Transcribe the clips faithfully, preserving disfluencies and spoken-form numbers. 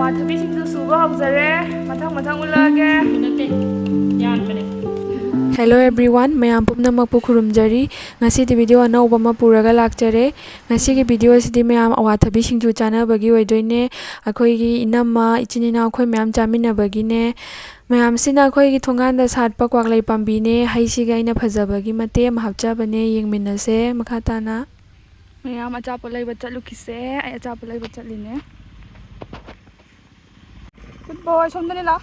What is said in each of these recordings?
ꯑꯋꯥꯊꯕꯤ ꯁꯤꯡꯖꯨ ꯁꯨꯕ ꯍꯧꯖꯔꯦ꯫ ꯃꯊꯪ ꯃꯊꯪ ꯎꯠꯂꯛꯑꯒꯦ꯫ ꯅꯠꯇꯦ, ꯌꯥꯟꯕꯅꯦ꯫ Hello everyone, ꯃꯌꯥꯝ ꯄꯨꯝꯅꯃꯛꯄꯨ ꯈꯨꯔꯨꯝꯖꯔꯤ꯫ ꯉꯁꯤꯗꯤ video ꯑꯅꯧꯕ ꯑꯃ ꯄꯨꯔꯒ ꯂꯥꯛꯆꯔꯦ꯫ ꯉꯁꯤꯒꯤ video ꯑꯁꯤꯗꯤ ꯃꯌꯥꯝ ꯑꯋꯥꯊꯕꯤ ꯁꯤꯡꯖꯨ ꯆꯥꯅꯕꯒꯤ ꯑꯣꯏꯗꯣꯏꯅꯦ꯫ ꯑꯩꯈꯣꯏꯒꯤ ꯏꯅꯝꯃ, ꯏꯆꯤꯟ ꯏꯅꯥꯎ ꯑꯩꯈꯣꯏ ꯃꯌꯥꯝ ꯆꯥꯃꯤꯟꯅꯕꯒꯤꯅꯦ꯫ ꯃꯌꯥꯝꯁꯤꯅ ꯑꯩꯈꯣꯏꯒꯤ ꯊꯣꯡꯒꯥꯟꯗ ꯁꯥꯠꯄ ꯀ꯭ꯋꯥꯛꯂꯩ ꯄꯥꯝꯕꯤꯅꯦ꯫ ꯍꯩꯁꯤꯒ ꯑꯩꯅ ꯐꯖꯕꯒꯤ ꯃꯇꯦꯛ ꯑꯃ ꯍꯥꯞꯆꯕꯅꯦ꯫ ꯌꯦꯡꯃꯤꯟꯅꯁꯦ ꯃꯈꯥ ꯇꯥꯅ꯫ ꯃꯌꯥꯝ ꯑꯆꯥꯄꯣꯠ ꯂꯩꯕ ꯆꯠꯂꯨꯈꯤꯁꯦ꯫ ꯑꯩ ꯑꯆꯥꯄꯣꯠ ꯂꯩꯕ ꯆꯠꯂꯤꯅꯦ꯫ Good boy, ꯁꯣꯝꯗꯅꯦ ꯂꯥꯎ꯫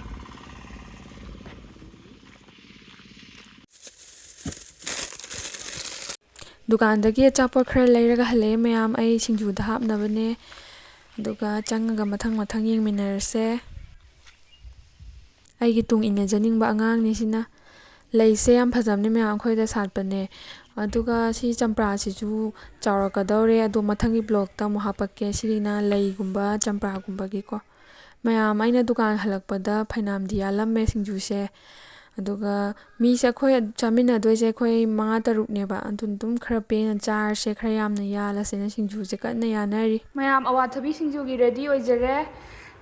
ꯗꯨꯀꯥꯟꯗꯒꯤ ꯑꯆꯥꯄꯣꯠ ꯈꯔ ꯂꯩꯔꯒ ꯍꯜꯂꯛꯑꯦ ꯃꯌꯥꯝ, ꯑꯩ ꯁꯤꯡꯖꯨꯗ ꯍꯥꯞꯅꯕꯅꯦ꯫ ꯑꯗꯨꯒ ꯆꯪꯉꯒ ꯃꯊꯪ ꯃꯊꯪ ꯌꯦꯡꯃꯤꯟꯅꯔꯁꯦ꯫ ꯑꯩꯒꯤ ꯇꯨꯡ ꯏꯟꯅꯖꯅꯤꯡꯕ ꯑꯉꯥꯡꯅꯤ ꯁꯤꯅ꯫ ꯂꯩꯁꯦ ꯌꯥꯝ ꯐꯖꯕꯅꯦ ꯃꯌꯥꯝ, ꯑꯩꯈꯣꯏꯗ ꯁꯥꯠꯄꯅꯦ꯫ ꯑꯗꯨꯒ ꯁꯤ ꯆꯝꯄ꯭ꯔꯥꯁꯤꯁꯨ ꯆꯥꯎꯔꯛꯀꯗꯧꯔꯦ, ꯑꯗꯣ ꯃꯊꯪꯒꯤ vlogꯇ ꯑꯃꯨꯛ ꯍꯥꯞꯄꯛꯀꯦ꯫ ꯁꯤꯒꯤꯅ ꯂꯩꯒꯨꯝꯕ ꯆꯝꯄ꯭ꯔꯥꯒꯨꯝꯕꯒꯤꯀꯣ꯫ ꯃꯌꯥꯝ, ꯑꯩꯅ ꯗꯨꯀꯥꯟ ꯍꯜꯂꯛꯄꯗ ꯐꯩꯅꯥꯝꯗꯤ ꯌꯥꯜꯂꯝꯃꯦ ꯁꯤꯡꯖꯨꯁꯦ꯫ ꯑꯗꯨꯒ ꯃꯤꯁꯦ ꯑꯩꯈꯣꯏ ꯆꯥꯃꯤꯟꯅꯗꯣꯏꯁꯦ ꯑꯩꯈꯣꯏ ꯃꯉꯥ ꯇꯔꯨꯛꯅꯦꯕ꯫ ꯑꯗꯨꯅ ꯑꯗꯨꯝ ꯈꯔ ꯄꯦꯟꯅ ꯆꯥꯔꯁꯦ, ꯈꯔ ꯌꯥꯝꯅ ꯌꯥꯜꯂꯁꯦꯅ ꯁꯤꯡꯖꯨꯁꯦ ꯀꯟꯅ ꯌꯥꯅꯔꯤ꯫ ꯃꯌꯥꯝ, ꯑꯋꯥꯊꯕꯤ ꯁꯤꯡꯖꯨꯒꯤ ready ꯑꯣꯏꯖꯔꯦ꯫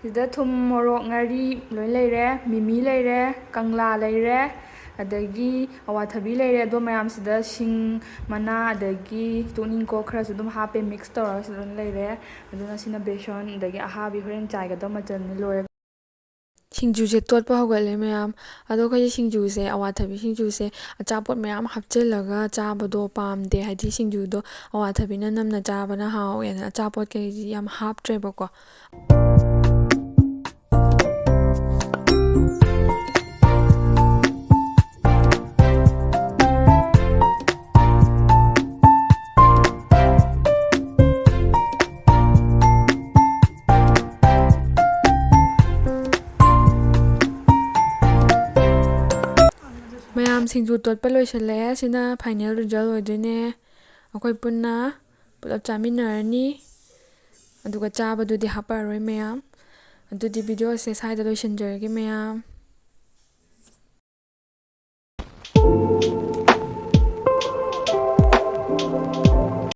ꯁꯤꯗ ꯊꯨꯝ, ꯃꯣꯔꯣꯛ, ꯉꯥꯔꯤ ꯂꯣꯏ ꯂꯩꯔꯦ, ꯃꯤꯃꯤ ꯂꯩꯔꯦ, ꯀꯪꯂꯥ ꯂꯩꯔꯦ, ꯑꯗꯒꯤ ꯑꯋꯥꯊꯕꯤ ꯂꯩꯔꯦ꯫ ꯑꯗꯣ ꯃꯌꯥꯝꯁꯤꯗ ꯁꯤꯡ ꯃꯅꯥ ꯑꯗꯒꯤ ꯇꯣꯅꯤꯡꯀꯣꯛ ꯈꯔꯁꯨ ꯑꯗꯨꯝ ꯍꯥꯞꯄꯦ, mix ꯇꯧꯔꯒ ꯁꯤꯗ ꯑꯗꯨꯝ ꯂꯩꯔꯦ꯫ ꯑꯗꯨꯅ ꯁꯤꯅ ꯕꯦꯁꯣꯟ, ꯑꯗꯒꯤ ꯑꯍꯥꯕꯤ ꯍꯣꯔꯦꯟ ꯆꯥꯏꯒꯗꯕ ꯃꯆꯜꯅꯤ꯫ ꯂꯣꯏꯔꯦ꯫ ꯁꯤꯡꯖꯨꯁꯦ ꯇꯣꯠꯄ ꯍꯧꯒꯠꯂꯦ ꯃꯌꯥꯝ꯫ ꯑꯗꯣ ꯑꯩꯈꯣꯏꯒꯤ ꯁꯤꯡꯖꯨꯁꯦ, ꯑꯋꯥꯊꯕꯤ ꯁꯤꯡꯖꯨꯁꯦ ꯑꯆꯥꯄꯣꯠ ꯃꯌꯥꯝ ꯍꯥꯞꯆꯤꯜꯂꯒ ꯆꯥꯕꯗꯣ ꯄꯥꯝꯗꯦ꯫ ꯍꯥꯏꯗꯤ ꯁꯤꯡꯖꯨꯗꯣ ꯑꯋꯥꯊꯕꯤꯅ ꯅꯝꯅ ꯆꯥꯕꯅ ꯍꯥꯎꯋꯦꯅ ꯑꯆꯥꯄꯣꯠ ꯀꯩꯁꯤ ꯌꯥꯝ ꯍꯥꯞꯇ꯭ꯔꯦꯕꯀꯣ꯫ ꯃꯌꯥꯝ ꯁꯤꯡꯖꯨ ꯇꯣꯠꯄ ꯂꯣꯏꯁꯤꯜꯂꯛꯑꯦ꯫ ꯁꯤꯅ final result ꯑꯣꯏꯗꯣꯏꯅꯦ꯫ ꯑꯩꯈꯣꯏ ꯄꯨꯟꯅ ꯄꯨꯂꯞ ꯆꯥꯃꯤꯟꯅꯔꯅꯤ꯫ ꯑꯗꯨꯒ ꯆꯥꯕꯗꯨꯗꯤ ꯍꯥꯞꯄꯛꯑꯔꯣꯏ ꯃꯌꯥꯝ꯫ ꯑꯗꯨꯗꯤ videoꯁꯦ ꯁ꯭ꯋꯥꯏꯗ ꯂꯣꯏꯁꯤꯟꯖꯔꯒꯦ ꯃꯌꯥꯝ꯫